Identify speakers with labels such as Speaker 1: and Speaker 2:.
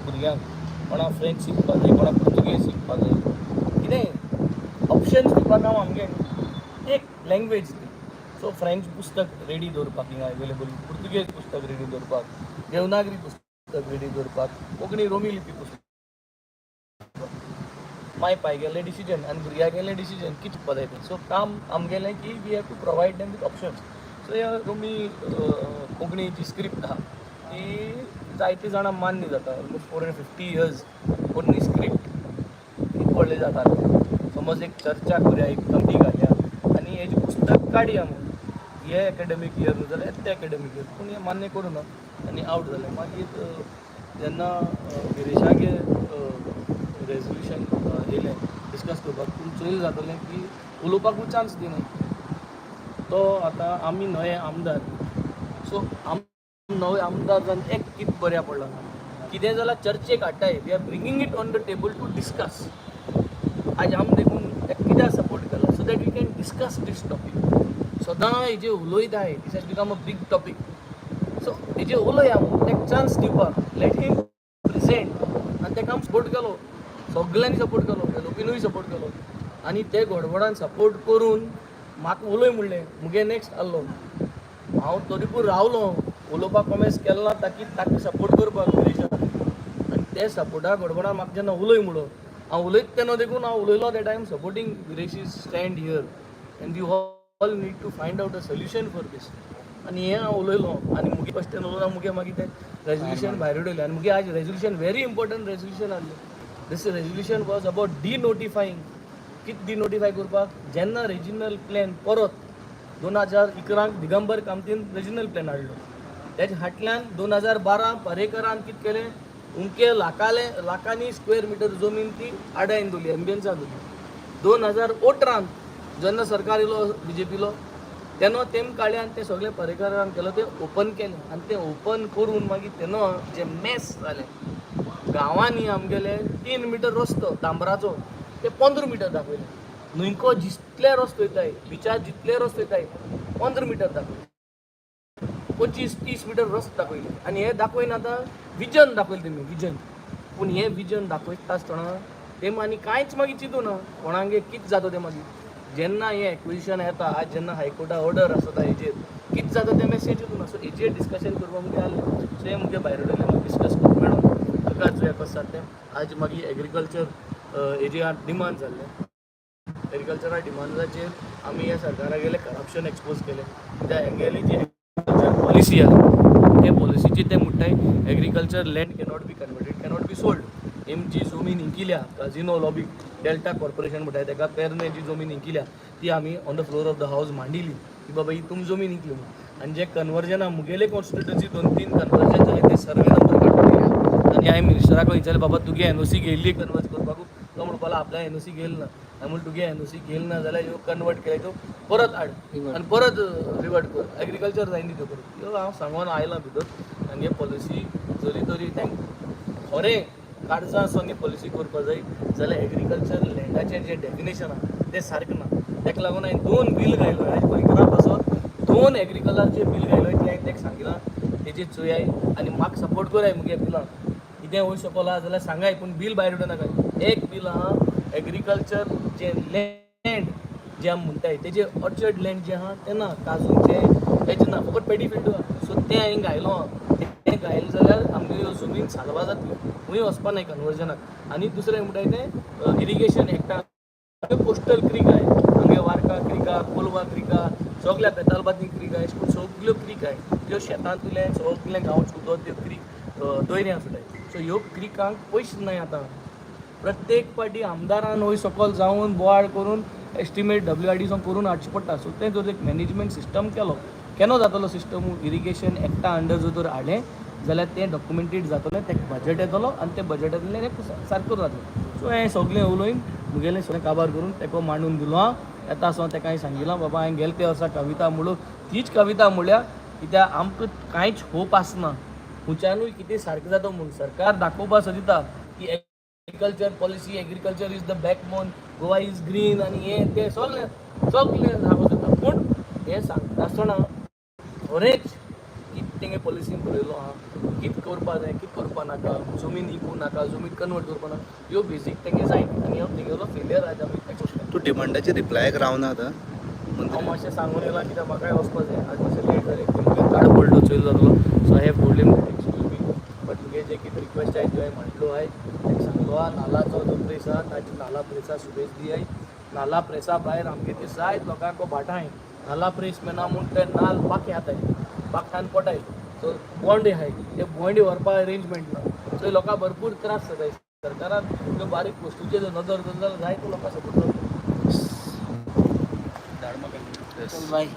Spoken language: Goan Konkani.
Speaker 1: भुरग्यांक कोणाक फ्रेंच शिकपाक जाय, कोणाक पुर्तुगेज शिकपाक जाय, कितेंय ऑप्शन्स दिवपाक काम आमगें न्हू. एक लँग्वेज ती. सो फ्रेंच पुस्तक रेडी दवरपाक हिंगा अवेलेबल, पुर्तुगेज पुस्तक रेडी दवरपाक, देवनागरी पुस्तक रेडी दवरपाक, कोंकणी रोमी लिपी पुस्तक. माय पाय गेलें डिसिजन आनी भुरग्यां गेलें डिसिजन कितें चिंतपा जाय तें. सो काम आमगेलें की we have to provide them with options. So ह्या रोमी कोंकणी जी स्क्रिप्ट आहा ती जायते जाणां मान्य जाता. ऑलमोस्ट 450 इयर्स पोरणी स्क्रिप्ट कितें व्हडलें जाता? समज एक चर्चा करुया, एक कमिटी घालया आनी हेजें पुस्तक काडया म्हूण, हे एकाडेमीक इयर न्हू जाल्यार ते एकाडेमीक इयर. पूण हें मान्य करूं ना आनी आवट जालें. मागीर जेन्ना गिरीशागे रेजोल्युशन येयलें डिस्कस करपाक, पूण चोयल जातलें की उलोवपाकूय चान्स दिना तो. आतां आमी नवे आमदार, सो आम नवे आमदार जावन एक कितें बऱ्या पडलां ना, कितें जाल्यार चर्चेक हाडटाय. We are bringing it on the table to discuss. आज आम देखून ताका कित्याक सपोर्ट केला? So that we can discuss this topic. सदां हेजे उलयताय, this has become a big topic. So हेजे उलया म्हूण ताका चान्स दिवपाक, let him present. आनी ताका आमी सपोर्ट केलो, सगल्यांनी सपोर्ट केलो, एलओपीनूय सपोर्ट केलो. आनी ते गडबडान सपोर्ट करून म्हाका उलय म्हणलें. मुगे नेक्स्ट आहलो, हांव तरीपूर रावलो, उलोवपाक कॉमेस केलो ना, ताकी ताका सपोर्ट करपाक गिरीशाक. आनी ते सपोर्टा गडबडान म्हाका जेन्ना उलय म्हणलो, हांव उलयता तेन्ना देखून हांव उलयलो that I am supporting Viresh's stand here and you all need to find out a solution for this. आनी हें हांव उलयलो आनी मुगे फस्ट उलोवना, मुगे मागीर तें रेजोल्युशन भायर उडयलें. आनी मुगे आज रेजोल्युशन, व्हेरी इम्पॉर्टंट रेजोल्युशन आहलें. This resolution was about denotifying. कितें डिनोटिफाय करपाक? जेन्ना रिजनल प्लॅन परत 2011क दिगंबर कामतीन रिजनल प्लॅन हाडलो, तेच्या फाटल्यान 2012 पर्रेकरान कितें केलें? उमके लाखाले लाखांनी स्क्वेअर मिटर जमीन ती आडायन दवरली, एम्बियन्सान दवरली. 2018न जेन्ना सरकार येयलो बीजेपीलो, तेन्ना तेम काडलें आनी ते सगळे पर्रेकरान केलो ते ओपन केलें. आनी ते ओपन करून मागीर तेन्ना जे मेस जालें गांवांनी, आमगेले 3 मिटर रस्तो डांबराचो ते 15 मिटर दाखयले. न्हंयको जितले रस्तो वयताय, बिचार जितले रस्तो वयताय, 15 मिटर दाखयले, 25-30 मिटर रस्तो दाखयले. आनी हे दाखयन आतां विजन दाखयलें तेमी विजन. पूण हें विजन दाखयता आसतना तेम आनी कांयच मागीर चिंतू ना कोणागे कितें जाता तें. मागीर जेन्ना हें एक्विजिशन येता, आज जेन्ना हायकोर्टा ऑर्डर आसता, हेजेर कितें जाता तें मेसेज चिंतू ना. सो हेजेर डिस्कशन करपाक मुगे आहलें. सो हें मुगे भायर उडयलें, डिस्कस करूं मेळोन तुका चोया कसो जाता तें. आज मागीर एग्रीकल्चर हेजे डिमांड जाल्लें. एग्रीकल्चरा डिमांडाचेर आमी ह्या सरकारा गेले करप्शन एक्सपोज केलें, कित्याक हेंगेली जी एग्रीकल्चर पॉलिसी आहा, ते पॉलिसीची ते म्हणटाय agriculture land cannot be converted, cannot be sold. हेम जी जमीन इंकिल्या काजिनो लॉबी, डेल्टा कॉर्पोरेशन म्हणटाय तेका, पेरणे जी जमीन इंकिल्या ती आमी on the floor of the house मांडिली की बाबा ही तुम जमीन इंकली म्हणून. आनी जे कन्वर्जनां मुगेले कॉन्स्टिट्युन्सी दोन तीन कन्वर्जन जाय ते सर्वे नंबर काडून दिले. आनी हांवें मिनिस्टराक विचारलें, बाबा तुगे एनओसी घेयल्ली कन्वर्ट करपाक? तो म्हणपाक लागलो आपल्या एनओसी घेयल ना. हांवें म्हणलें, तुगे एनओसी घेयल ना जाल्यार ह्यो कन्वर्ट केले त्यो परत हाड आनी परत रिवर्ट कर, एग्रीकल्चर जायना त्यो परत. ह्यो हांव सांगोन आयलां भितर. आनी हे पॉलिसी जरी तरी तांकां खरें काळजां आसून ही पॉलिसी करपा जाय जाल्यार एग्रीकल्चर लँडाचें जें डेफिनेशन आहा तें सारकें ना. ताका लागून हांवें दोन बील घायलो. आयज गोंयकारां पासत दोन एग्रीकल्चरचे बील घायलो. तें हांवें ताका सांगिलां, तेजेर चोयाय आनी म्हाका सपोर्ट कराय. मुगे बिलां कितें वयर सकयल जाल्यार सांगाय, पूण बील भायर उडोवं नाकाय. एक बील आहा एग्रीकल्चर जें लँड जें आमी म्हणटाय तेजें, ऑर्चर्ड लँड जें आहा तें ना, काजूचें तेजें ना, फकत पेडी फिल्ड आहा. सो तें हांवें घायलो आहा. तें घायलें जाल्यार आमगे ह्यो जमीन साल्वा जातली, खंय वचपा नाय कन्वर्जनाक. आनी दुसरें म्हणटाय तें इरिगेशन एक्टा. कोस्टल क्रीक आहे आमगे, वार्का क्रिका, कोलवा क्रिका, सगल्या बेतालबाती क्रीक आहे, अशें करून सगल्यो क्रीक आहे. त्यो शेतांतल्यान सगळें गांवचें उदक त्यो क्रीक दर्या सुटाय. सो ह्यो क्रिकांक पयशे नाय. आतां प्रत्येक पाटी आमदारान वयर सकयल जावन बोवाळ करून एस्टिमेट डब्ल्यू आर डी करून हाडचें पडटा. सो तें जर एक मॅनेजमेंट सिस्टम केलो केन्ना जातलो सिस्टम, इरिगेशन एक्टा अंडर जर तर हाडलें जाल्यार तें डॉक्युमेंटेड जातलें, तेका बजट येतलो आनी तें बजटांतल्यान हें सारको जातलें. सो हें सगळें उलोवन मुगेलें सगळें काबार करून तेका मांडून दिलो आं. येता आसतना तेका हांवें सांगिलां, बाबा हांवें गेले ते वर्सा कविता म्हणून तीच कविता म्हळ्यार कित्याक आमकां कांयच होप आसना खंयच्यानूय कितें सारकें जाता म्हूण. सरकार दाखोवपा सोदिता की agriculture policy, agriculture is the backbone, Goa is green आनी हें तें सगळें सगळें दाखोवता. पूण हें सांगता आसतना खरेंच कितें तेंगे पॉलिसीन बरयलो आहा, कित करपा जाय, कित करपा नाका, जमीन इकूं नाका, जमीन कन्वर्ट करपा नाका, ह्यो बेजीक तेंगे जाय आनी ह्यो तेंगेलो फेलियर आहा आमी एक्सपेक्ट.
Speaker 2: तूं डिमांडाचे रिप्लायक रावना आतां
Speaker 1: हांव
Speaker 2: मंत्री?
Speaker 1: मातशें सांगून येयलां कित्याक म्हाकाय वचपा जाय. आज मातशें लेट जालें, तुमकां कार्ड पडलो चोयल जातलो. So I have told him, excuse me, but तुगे जे कितें रिक्वेस्ट आहाय त्यो हांवें म्हणलो आहाय. ताका सांगलो आहा, नालाचो जो प्रेस आहा ताजे, नाला प्रेसा सुबेज दियाय. नाला प्रेसा भायर आमगे ते जायत लोकांक भाटां. नाला प्रेस मेना म्हूण ते नाल बाकी हाताय बाकान पोटाय. सो बोंडे आहाय, ते बोंडे व्हरपा अरेंजमेंट ना. सो लोकांक भरपूर त्रास जाताय. सरकारान ह्यो बारीक वस्तूचेर जर नदर दवरली जाल्यार जायते लोकांक सपोर्ट जातलो. धाड म्हाका.
Speaker 2: Yes.
Speaker 3: बाय.